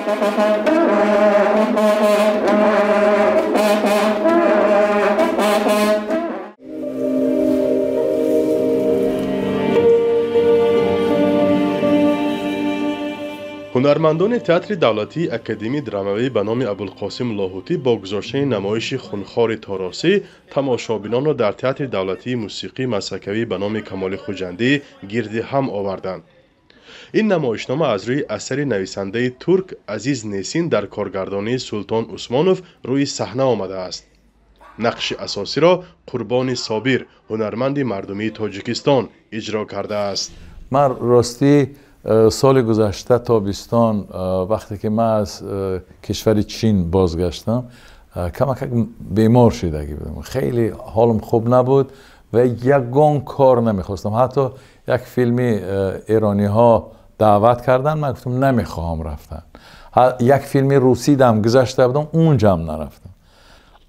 Ҳунармандони театри давлатии академии драмавӣ ба номи Абулқосим Лоҳутӣ бо гузоштани намоиши Хунхори Торосӣ тамошобинонро дар театри давлатии мусиқии мазҳакавӣ ба номи Камоли Хуҷандӣ гирди ҳам оварданд. Ин намоишнома аз рӯи асари нависандаи турк Азиз Несин дар коргардонии Султон Усмонов рӯи саҳна омадааст. Нақши асосиро Қурбони Собир, ҳунарманди мардумии Тоҷикистон, иҷро кардааст. Ман ростӣ соли гузашта тобистон, вақте ки ман аз кишвари Чин бозгаштам, камакак бемор шидагӣ будам. Хеле ҳолам хуб набуд ва ягон кор намехостам. Ҳатто як филми эрониҳо даъват карданд, ман гуфтам намехоҳам рафтан. Як филми русӣ дам гузашта будам, унҷам нарафтам.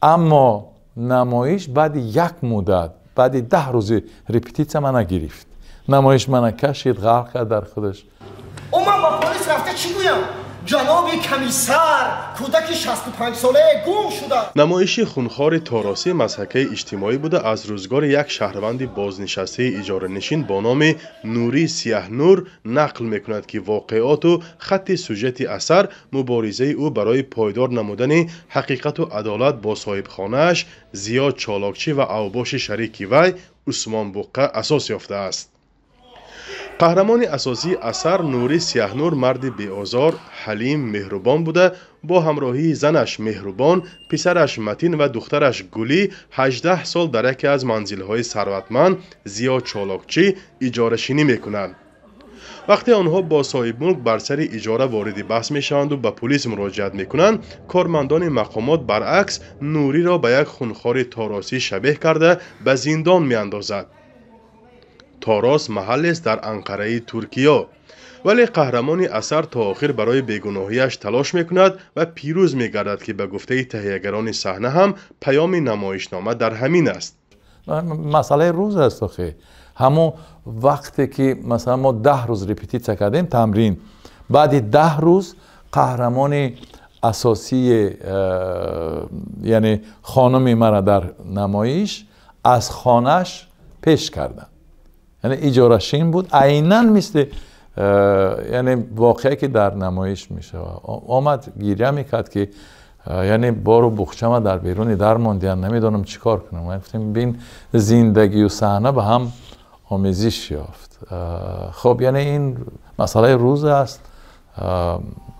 Аммо намоиш баъди як муддат, баъди 10 рӯзи репетитсия мана гирифт. Намоиш мана кашид, ғарқ кард дар худаш. Ман ба полис рафта чӣ гӯям? Ҷаноби комиссар, кӯдаки 65-солае гум шуда. Намоиши Хунхори Торосӣ мазҳакаи иҷтимоӣ буда, аз рӯзгори як шаҳрванди бознишастаи иҷоранишин бо номи Нури Сияҳнур нақл мекунад, ки воқеоту хатти сюжети асар муборизаи ӯ барои пойдор намудани ҳақиқату адолат бо соҳибхонааш Зиёд Чолокчӣ ва авбоши шарики вай Усмон Буққа асос ёфтааст. Қаҳрамони асосии асар Нури Сияҳнур марди беозор, ҳалим, меҳрубон буда, бо ҳамроҳии занаш Меҳрубон, писараш Матин ва духтараш Гулӣ 18 сол дар яке аз манзилҳои сарватманд Зиёд Чолокчӣ иҷорашинӣ мекунанд. Вақте онҳо бо соҳибмулк бар сари иҷора вориди баҳс мешаванду ба пулис муроҷиат мекунанд, кормандони мақомот баръакс Нуриро ба як хунхори торосӣ шабеҳ карда ба зиндон меандозад. Торос маҳаллест дар Анқараи Туркиё. Вале қаҳрамони асар то охир барои бегуноҳиаш талош мекунад ва пирӯз мегардад, ки ба гуфтаи таҳиягарони саҳна ҳам паёми намоишнома дар ҳамин аст. Масъалаи рӯз аст охи. Ҳамон вақте ки масалан мо 10 рӯз репетитсия кардем, тамрин, баъди 10 рӯз қаҳрамони асосии, яъне хонуми мара дар намоиш аз хонааш пеш карданд. Яъне иҷорашин буд, айнан мисли яъне воқеа ки дар намоиш мешавад. Омад гиря мекард, ки яъне бору буғчама дар беруни дар мондиям, намедонам чӣ кор кунам. Ман гуфтем бин, зиндагию саҳна ба ҳам омезиш ёфт. Хоб, яъне ин масъалаи рӯз аст.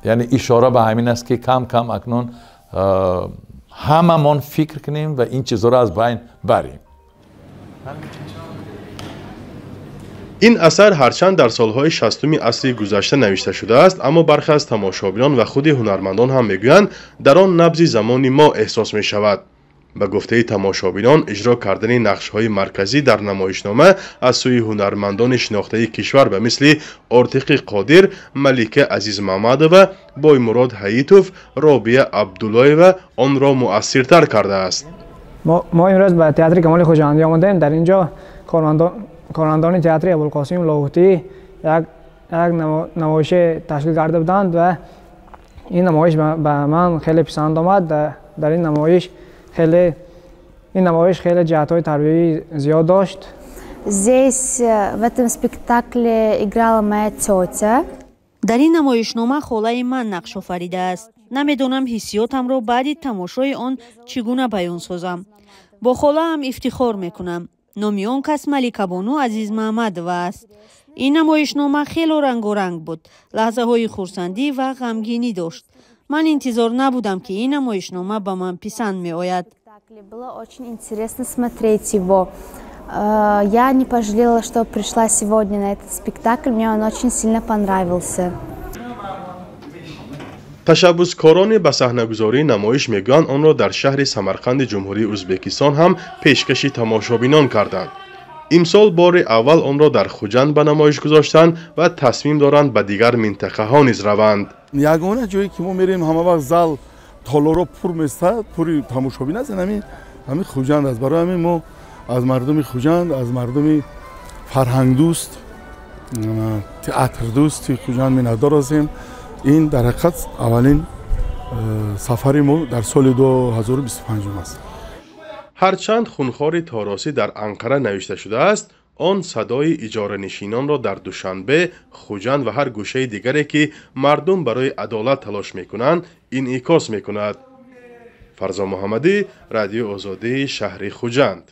Яъне ишора ба ҳамин аст, ки кам кам акнун ҳамамон фикр кунем ва ин чизҳоро аз байн барем. Ин асар ҳарчанд дар солҳои 60-уми асри гузашта навишта шудааст, аммо бархе аз тамошобинон ва худи ҳунармандон ҳам мегӯянд, дар он набзи замони мо эҳсос мешавад. Ба гуфтаи тамошобинон, иҷро кардани нақшҳои марказӣ дар намоишнома аз сӯи ҳунармандони шинохтаи кишвар ба мисли Ортиқи Қодир, Малика Азизмамадова, Боймурод Ҳаитов, Робия Абдуллоева онро муассиртар кардааст. Мо имрӯз ба театри Камоли Хуҷандӣ омадем. Дар ин ҷо кормандони театри Абулқосим Лоҳутӣ як намоише ташкил карда буданд ва ин намоиш ба ман хеле писанд омад. Дар ин намоиш хеле ҷиҳатҳои тарбиявӣ зиёд дошт. Здесь в этом спектакле играла моя тетя. Дар ин намоишнома холаи ман нақш офаридааст. Намедонам ҳиссиётамро баъди тамошои он чӣ гуна баён созам. Бо холаам ифтихор мекунам. Номи он кас Маликабону Азизмаҳмадова аст. Ин намоишнома хело рангоранг буд, лаҳзаҳои хурсандӣ ва ғамгинӣ дошт. Ман интизор набудам, ки ин намоишнома ба ман писанд меояд. Было очень интересно смотреть его. Я не пожалела, что пришла сегодня на этот спектакль. Мне он очень сильно понравился. Ташаббускорони ба саҳнагузории намоиш мегӯянд, онро дар шаҳри Самарқанди Ҷумҳурии Ӯзбекистон ҳам пешкаши тамошобинон карданд. Имсол бори аввал онро дар Хуҷанд ба намоиш гузоштанд ва тасмим доранд ба дигар минтақаҳо низ раванд. Ягона ҷое ки мо мерем, ҳама вақт зал толоро пур местад, пури тамошобин аст, ҳамин Хуҷанд аст. Барои ҳамин мо аз мардуми Хуҷанд, аз мардуми фарҳангдӯст, театрдӯсти Хуҷанд миннатдор ҳастем. Ин дар ҳақиқат аввалин сафари мо дар соли 2025 аст. Ҳарчанд «Хунхори Торосӣ» дар Анқара навишта шудааст, он садои иҷоранишинонро дар Душанбе, Хуҷанд ва ҳар гӯшаи дигаре, ки мардум барои адолат талош мекунанд, инъикос мекунад. Фарзон Муҳаммадӣ, Радиои Озодӣ, шаҳри Хуҷанд.